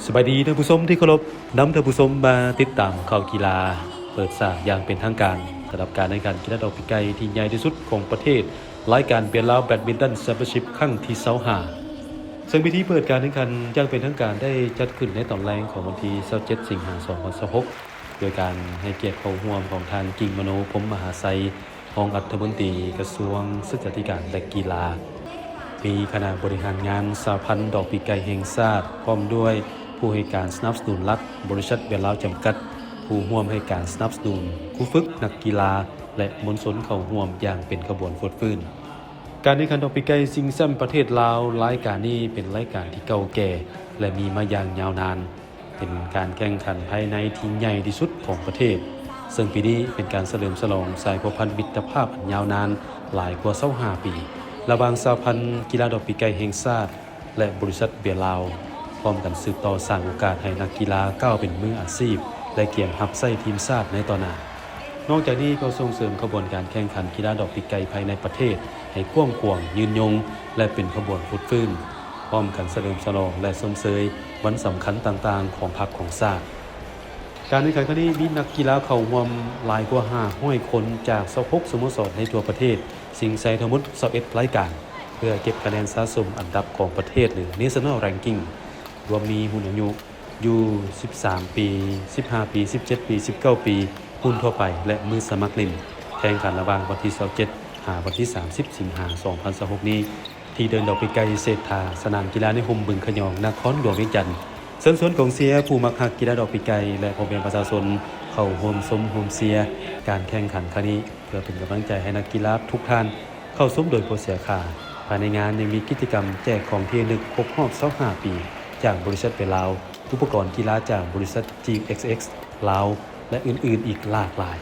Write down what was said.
ສະບາຍດີທ່ານຜູ້ຊົມທີ່ເຄົາລົບ, ນຳທ່ານຜູ້ຊົມມາຕິດຕາມຂ່າວກິລາເປີດສາກຢ່າງເປັນທາງການ ສຳລັບການແຂ່ງຂັນກິລາດອກປີກໄກ່ທີ່ໃຫຍ່ທີ່ສຸດຂອງປະເທດ, ລາຍການ Belau Badminton Championship ຄັ້ງທີຊາວຫ້າ ເຊິ່ງພິທີເປີດການແຂ່ງຂັນຢ່າງເປັນທາງການໄດ້ຈັດຂຶ້ນໃນຕອນແລງຂອງວັນທີຊາວເຈັດ ສິງຫາ ສອງພັນຊາວຫົກ ໂດຍການໃຫ້ກຽດເຂົ້າຮ່ວມຂອງທ່ານ ກິ່ງມະໂນ ພົມມະຫາໄຊ ຮອງລັດຖະມົນຕີກະຊວງສຶກສາທິການ ແລະ ກິລາ, ມີຄະນະບໍລິຫານງານສະຫະພັນດອກປີກໄກ່ແຫ່ງຊາດ ພ້ອມດ້ວຍຜູ້ໃຫ້ການສະໜັບສະໜູນຫຼັກ, ບໍລິສັດ Belau ຈຳກັດ, ຜູ້ຮ່ວມໃຫ້ການສະໜັບສະໜູນ, ຄູຝຶກ, ນັກກິລາ ແລະ ມວນຊົນເຂົ້າຮ່ວມຢ່າງເປັນຂະບວນຟົດຟື້ນ. ການແຂ່ງຂັນດອກປີກໄກ່ຊິງແຊັມປະເທດລາວ ລາຍການນີ້ເປັນລາຍການທີ່ເກົ່າແກ່ ແລະ ມີມາຢ່າງຍາວນານ, ເປັນການແຂ່ງຂັນພາຍໃນທີ່ໃຫຍ່ທີ່ສຸດຂອງປະເທດ, ເຊິ່ງປີນີ້ເປັນການສະເຫຼີມສະຫຼອງສາຍພົວພັນມິດຕະພາບອັນຍາວນານຫຼາຍກວ່າຊາວຫ້າປີ ລະຫວ່າງສະຫະພັນກິລາດອກປີກໄກ່ແຫ່ງຊາດ ແລະ ບໍລິສັດ Belau ພ້ອມກັນສືບຕໍ່ສ້າງໂອກາດໃຫ້ນັກກິລາກ້າວເປັນມືອາຊີບ ແລະ ກຽມຮັບໃຊ້ທີມຊາດໃນຕໍ່ໜ້າ. ນອກຈາກນີ້ກໍສົ່ງເສີມຂະບວນການແຂ່ງຂັນກິລາດອກປີກໄກ່ພາຍໃນປະເທດໃຫ້ກວ້າງຂວາງ, ຍືນຍົງ ແລະ ເປັນຂະບວນຟົດຟື້ນ, ພ້ອມກັນສະເຫຼີມສະຫຼອງ ແລະ ຊົມເຊີຍວັນສຳຄັນຕ່າງໆຂອງພັກຂອງຊາດ. ການແຂ່ງຂັນຄັ້ງນີ້ມີນັກກິລາເຂົ້າຮ່ວມຫຼາຍກວ່າຫ້າຮ້ອຍຄົນຈາກຊາວຫົກສະໂມສອນໃນທົ່ວປະເທດ, ຊິງໄຊທັງໝົດຊາວເອັດລາຍການ ເພື່ອເກັບຄະແນນສະສົມອັນດັບຂອງປະເທດ ຫຼື National Ranking ລວມມີຮຸ່ນອາຍຸຢູ່ສິບສາມປີ, ສິບຫ້າປີ, ສິບເຈັດປີ, ສິບເກົ້າປີ, ຮຸ່ນທົ່ວໄປ ແລະ ມືສະໝັກຫຼິ້ນ. ແຂ່ງຂັນລະຫວ່າງວັນທີຊາວເຈັດ ຫາວັນທີສາມສິບ ສິງຫາ ສອງພັນຊາວຫົກນີ້ ທີ່ເດີ່ນດອກປີກໄກ່ເສດຖາ, ສະໜາມກິລານິຄົມບຶງຂະຫຍອງ, ນະຄອນຫຼວງວຽງຈັນ. ເຊີນຊວນກອງເຊຍ, ຜູ້ມັກຮັກກິລາດອກປີກໄກ່ ແລະ ພໍ່ແມ່ປະຊາຊົນເຂົ້າຮ່ວມຊົມຮ່ວມເຊຍການແຂ່ງຂັນຄັ້ງນີ້ ເພື່ອເປັນກຳລັງໃຈໃຫ້ນັກກິລາທຸກທ່ານເຂົ້າຊົມໂດຍບໍ່ເສຍຄ່າ. ພາຍໃນງານຍັງມີກິດຈະກຳແຈກຂອງທີ່ລະນຶກຄົບຮອບຊາວຫ້າປີ ຈາກບໍລິສັດ Belau, ອຸປະກອນກິລາຈາກບໍລິສັດ GXX ລາວ ແລະ ອື່ນໆອີກຫຼາກຫຼາຍ.